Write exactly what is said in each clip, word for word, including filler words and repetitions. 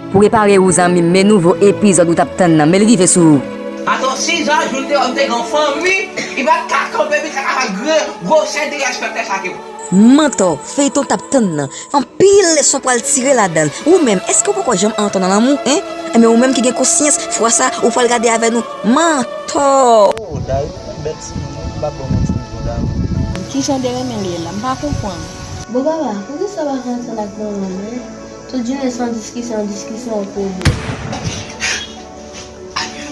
Prepare w zanmi m, men nouvo epizòd ou t ap tann nan, men l rive sou ou. Atò, si Zazoun te wè m te gen yon fanmi, li pa t ka kanpe, li ta ka fè gwo, gwosè derespektè sa ke w. Mantò, feyton t ap tann nan. Anpil leson pral tire ladan l. Ou menm, èske w poko janm antre nan lanmou, en? Enben, ou menm ki gen konsyans, fwa sa, ou pral gade avè nou. Mantò! Oh, Dayou, bèl timoun, wi, m p ap ba w manti non, Dayou. Kijan de renmen l ye la? M pa konprann. Bon, papa, poukisa w pa ka antann ak manman m, en? Tout jounen se yon diskisyon, yon diskisyon, yon pwoblèm.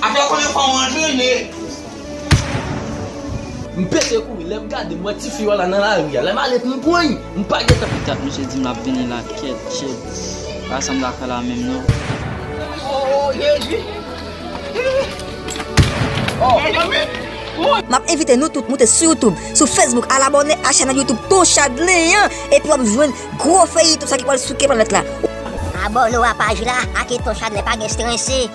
Afè konnen fò w antrene. M pete kouri, lè m gade, m wè tifi yo la nan lari a. Lè m ale pou m pran l, m pa gentan. Dat misye di m l ap vini la, kèt, shit. Pa sa m ta fè la menm, non. Oh, Jezi! Oh, mezanmi! M ap envite nou tout moute sou YouTube, sou Facebook, al abòne a chanèl YouTube Ton Chadley an, epi w ap jwenn gwo feyton sa ki pral souke planèt la. Abòne w a paj la, ak Ton Chadley, pa gen strese.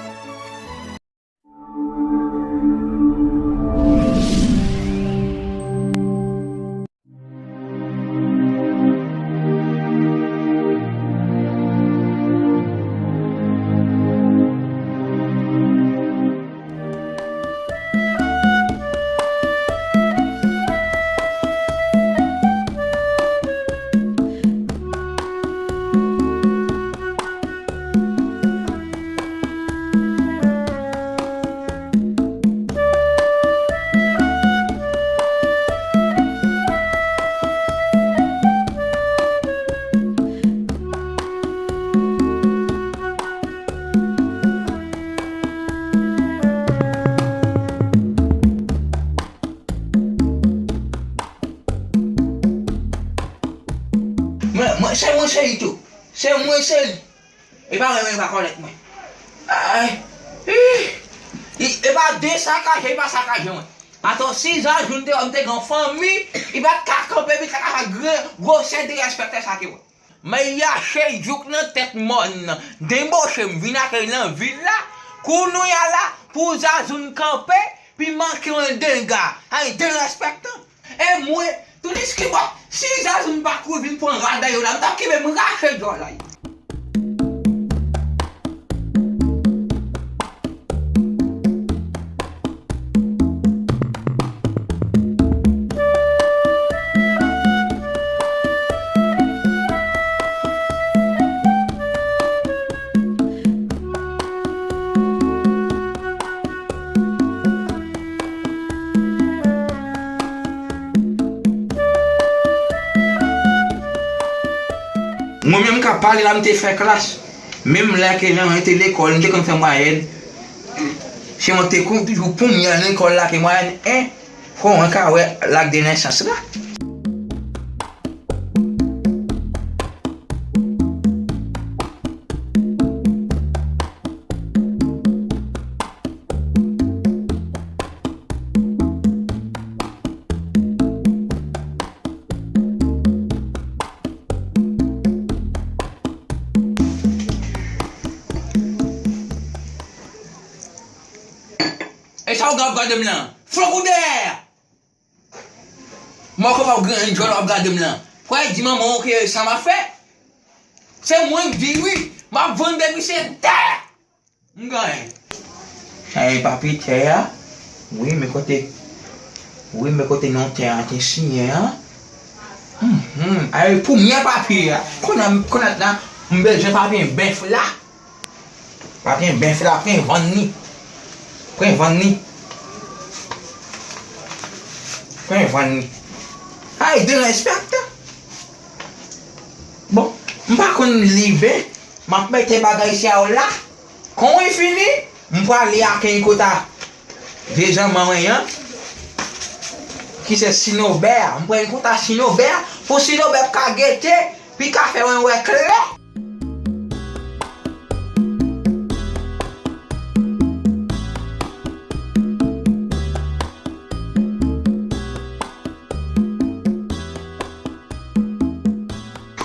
Mwen, mwen, se mwen cheri tou. Se mwen cheri. E pa renmen, e pa kòlèt mwen. Ay. Ih. E, e pa desakaje, e pa sakaje mwen. Atò, si Zazoun te wè m te gen yon fanmi, li pa t ka kanpe, li ta ka fè gwo, gwosè derespektè sa ke w. Maya cheri jouk nan tèt mòn nan. Denboche m vin ak li nan vil la. Kounye a la, pou Zazoun kanpe, pi manke yon denga. Ay, derespektan. E mwen, tounis ki bò, si Zazoun pa kouri vin pran rad yo la, m t ap kenbe m rache djòl la. Mwen menm k ap pale la, m te fè klas. Menm lè ke jan mwen te lekòl, m te konn fè mwayèn. Se mwen te konn toujou premye lekòl la ke mwayèn en. Fò mwen ka wè lak de nesans la. E sa w ap gade m lan? Flank ou dèyè! Mwen konn w ap grenn djòl w ap gade m lan. Fò w di manman w ke sa m ap fè. Se mwen k di wi. M ap vann depi se tè. M genyen. Hey, papi, tè a. Wi, men kote. Wi, men kote non tè a te siyen an. Mhm. Ay, pou mwen papi a. Kounye a, kounye a la, m bezwen papi bèf la. Papi bèf la, pran vann li. Pran vann li. Pran vann li. Ay, derespektan. Bon, m pa konn li byen. M ap mete bagay sa yo la. Kon li fini, m prale ak yon kota vye zanman mwen an, ki se Sinobè. M pran yon kota Sinobè pou Sinobè ka gete, pou l ka fè mwen wè klè.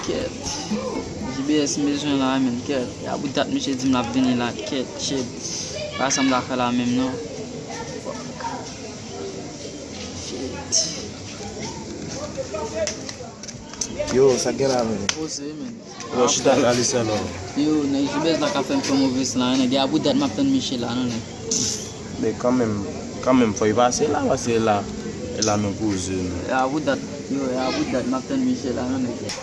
Kèt. J B S m bezwen la, menn, kèt. Y a bout dat misye di m l ap vini la, kèt, shit. Pa sa m ta fè la menm, non. Shit. Yo, sa k gen la, menn? Poze, menn. Yo, chita la, li sèl, non. Yo, nèg Jibèz la ka fè m fè move slan, nèg. E a bout dat m ap tann Miche la, non, nèg. Men kanmenm, kanmenm, fò l pase la, paske la, e la nou poze nou. E a bout dat, yo, e a bout dat m ap tann Miche la, non, nèg.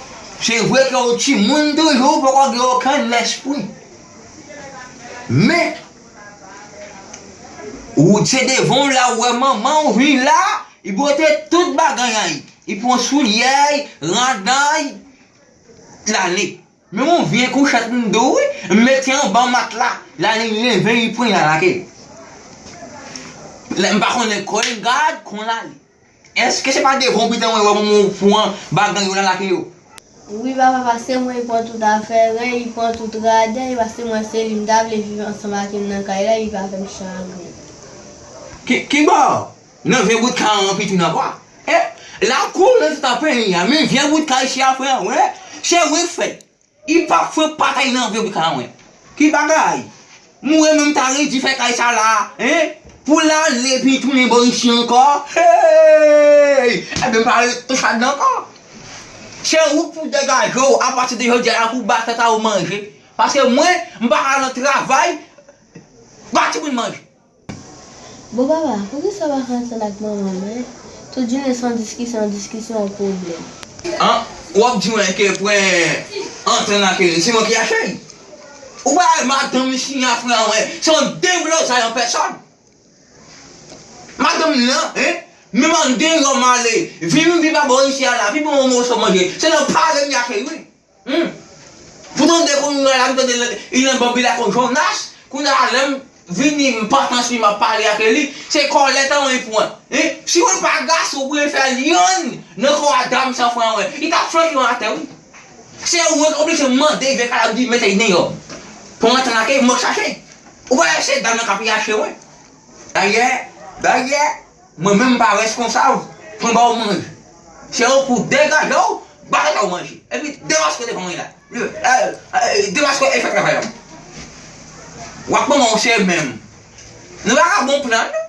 Se vre ke w timoun toujou, ou poko gen okenn lespri. Men, ou se devan w la, ou wè manman w vin la, li bwote tout bagay an li. Li pran soulyè, randan, l ale. Men yon vye kouchèt m dou wi, m mete anba matla. L ale, li leve, li pran, l al lage. Lè m pa konnen kon l gad, kon l ale. Èske se pa devan w pita mwen wè manman w pran bagay yo, l al lage yo? Wi papa, paske mwen li pran tout afè, li pran tout radè, paske mwen se li m ta vle viv ansanm ak li nan kay la, li pa fè m chagren. Ki, ki bò? Nan vye bout kay an piti nan kwa. Eh, lakou nan tout peyi a, men vye bout kay si a frè, wè. Se wi fè. Li pa fè patay nan vye bout kay an, wè. Ki bagay? Mwen menm ta redi fè kay sa la, hein? Pou l ale epi tounen bò isi ankò. Hey! Ebyen m pa ret touche ladan ankò. Se ou pou degaje w apati de jodi a la pou ba tèt a ou manje. Paske mwen, m pa ka nan travay, ba timoun manje. Bon papa, poukisa w pa ka antann ak manman w, men? Tout jounen se yon diskisyon, yon diskisyon, yon pwoblèm. An, w ap di mwen ke pwen antann ak li, se mwen ki achte l. Ou pa wè madanm li siyen a frè an, se yon deblozay an pèsòn. Madanm li an, hein? Menm an deyò m ale, vin, vin pa bò isi a la, vin ban mwen yon moso manje. Se nan pale m li achte l, wi. Hmm. Pou tande kounye a la, pou tande li nan banbi la kon Jonas, kounye a lè m vini, m pa tan si m ap pale ak li, se kòlèt an mwen pran. Hein? Si w pa gason, ou pou fè l yonn nan kò a dam sa frè an, wè. Li t ap flanke w atè, wi. Se ou ki oblije mande vye kalab di mete l deyò. Pou antann ak li, m ap chache. Ou pa wè se dam nan k ap yache, wi. Dayè, dayè, mwen menm m pa reskonsab pou m ba w manje. Se ou pou degaje w, ba tèt a w manje. Epi demaske devan mwen la. Eh, eh, demaske e fè travay la. W ap ban mwen yon se menm. Nou pa ka bon plan, non.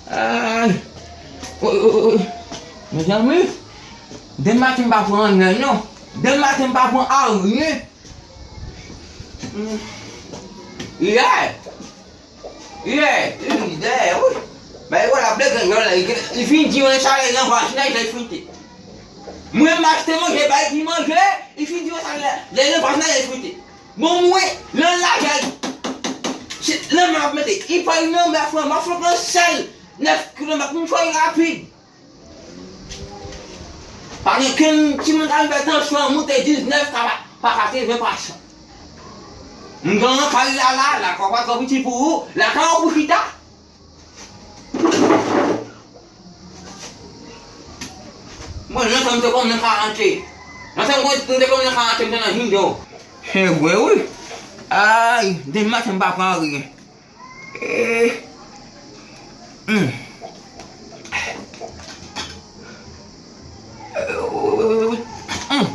Ay. Oy, oy, oy, oy. Mezanmi, demen maten m pa pran anyen, non. Demen maten m pa pran anyen. Hmm. Yeah. Yeah, li dèyè, wi. Bay wè la ble ganyòl la, li, li fin di mwen sa lè nan vwazinaj la, li fin te. Mwen m achte manje, bay li manje, li fin di mwen sa lè, lè nan vwazinaj la, li fin te. Bon, mwen, nan lagèy, se nan men m ap mete, li pa nan men frè m, m ap fè pran sèl nèf kilomèt, m fè l rapid. Pa gen kenn timoun k al fè tansyon an moute diznèf ka pa, pa katreven pa san. M gen yon kay la, la, la, kò pa twò piti pou ou, la ka ou pou chita. Mwen, nan tan m te konn nan karante. Nan tan m te konn nan karante, m te nan jindo. Se vre, wi. Ay, demen maten m pa pran anyen. Eh. Hmm. Hmm.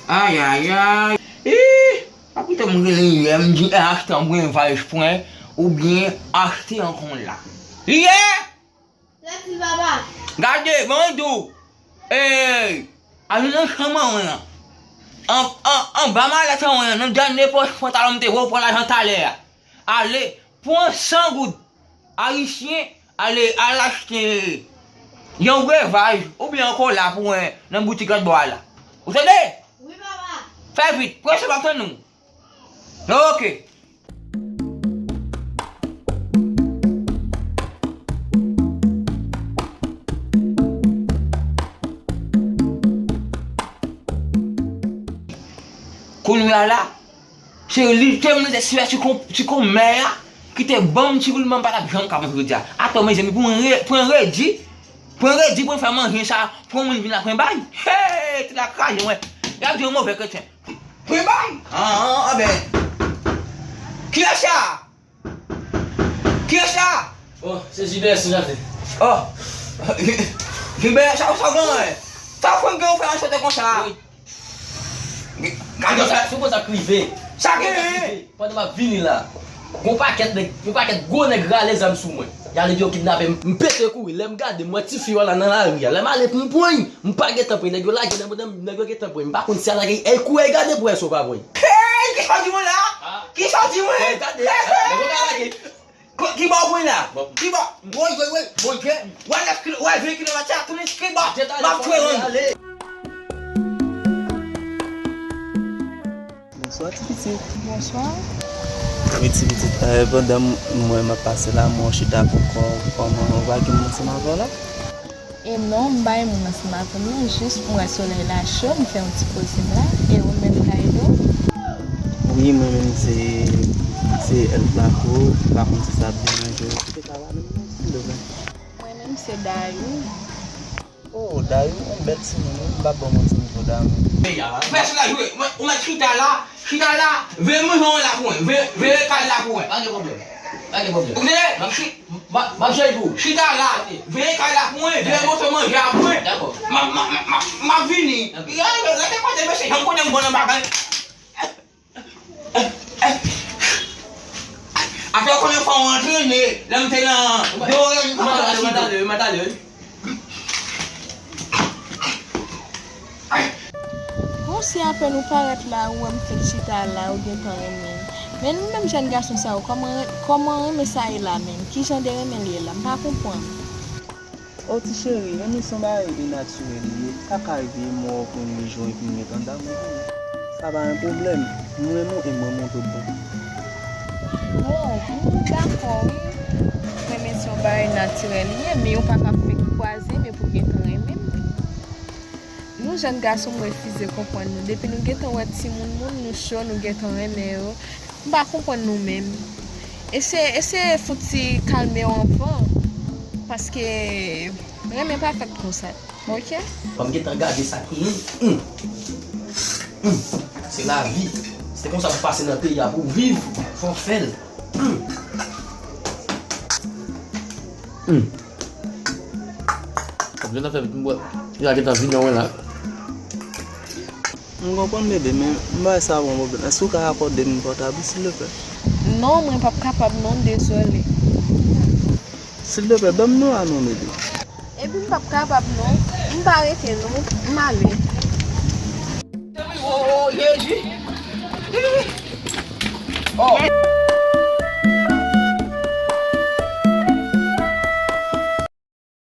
Ay, ay, ay. Eh. Pa kite m rele yè, m di, eh, achte yon brenvaj pwen, oubyen achte yon konla. Yè! Lèt li, papa. Gade, ban m di w. Ey, al nan chanm mwen an. An, an, anba malèt mwen an, nan dènye pòch pantalon m te voye w pran lajan talè a. Ale, pran san goud ayisyen, ale, al achte yon brevaj oubyen yon kola pou mwen nan boutik lòt bò a la. Ou tande? Wi, papa. Fè vit, prese m ap tann ou. Ok. Kounye a la, se li te mete sou ti kon, ti konmè a ki te ban m ti goulman m pa t ap janm ka manje jodi a. Atò, mezanmi, pou mwen re-, pran redi, pran redi pou mwen fè manje sa, pou moun vin la pran bay. Hey, te la kraze mwen. Y ap di yon move kretyen. Pran bay? An, an, an, ben. Kilè sa? Kiyès la? Oh, se Gilbert Sous Jardin. Oh. Gilbert, sa, sa w gen? Sa w konn gen yon frè an chante konsa? Wi. Gade sa, sou konsa k rive. Sa gen? Pandan m ap vini la, gon pakèt nèg, yon pakèt gwo nèg rale zam sou mwen. Y ale di yo kidnape m. M pete kouri. Lè m gade, m wè tifi yo la nan lari a. Lè m ale pou m pran l, m pa gentan pran l. Nèg yo lage nan men m, nèg yo gentan pran l. M pa konn si y a lage l. Ey, kouri gade pou wè si w pa pran l. Hey, kisa w di mwen la? Kisa w di mwen? Ey, gade, nèg yo ka lage. Ki bò w pran la? Ki bò? Woy, woy, woy, Bondye. Wè nèf kilo, wè ven kilomèt sa, tounen ki bò? M ap touye moun. Bonswa, ti pitit. Bonswa. Wi, ti pitit. Eh, pandan m, mwen, m ap pase la, mwen chita pou kò, kòman ou pa gen moun ansanm avè w la? E non, m bay moun ansanm avè m non, jis m wè solèy la cho, m fè yon ti poze m la, e ou menm Kaydo? Wi, mwen menm se, se èl Flaco, m pa konn si sa ap deranje w, si te ka pale m non, silvouplè. Mwen menm se Dayou. Oh, Dayou, yon bèl timoun wi, m p ap ba w manti m twò damou. Pèsonaj wi, mwen, ou mèt chita la, chita la, veye manje w la pou mwen, veye, veye kay la pou mwen. Pa gen pwoblèm. Pa gen pwoblèm. Ou tande? M ap, m ap, m ap jere pou ou. Chita la, veye kay la pou mwen, veye moso manje a pou mwen. Dakò. M ap, m ap, m ap, m ap vini. Dakò. Ya, rete kote mesye, jan m konnen m bon nan bagay. Afè konnen fò w antrene, lè m te nan dewo, m pa t ale, m pa t ale, m pa t ale. Konsi apèn ou parèt la, ou wè m fèk chita la, ou gentan renmen m. Men nou menm jèn gason sa yo, kòman, kòman renmen sa ye la menm? Ki jan de renmen l ye la? M pa konprann. O ti cheri, renmen se yon bagay ki natirèl li ye. Sa ka rive m wè w pou yon jou epi m gentan damou pou ou. Sa pa yon pwoblèm. M renmen w e m renmen w tout bon. Bon, m dakò wi. Renmen se yon bagay natirèl li ye, men ou pa ka fèk kwaze men pou gentan renmen m. Nou jèn gason, m refize konprann nou. Depi nou gentan wè timoun moun, nou cho, nou gentan renmen yo. M pa konprann nou menm. Eseye, eseye fouti kalme w anvan. Paske renmen pa fèt konsa. Oke? Ban m gentan gade sa ki. Hum. Hum. Se lavi. Se konsa pou pase nan peyi a pou w viv. Fò w fè l. Hum. Hum. Kòm gentan fè pitit m bwè. Li a gentan vin nan mwen la. M konprann bebe, men m bay sa yon pwoblèm. Èske w ka akòde m pòtab ou, silvouplè? Non, mwen p ap kapab non, dezole. Silvouplè, ban m non a non, bebe. Epi m p ap kapab non. M pa rete non. M ale. Oh, oh, Jezi. Oh.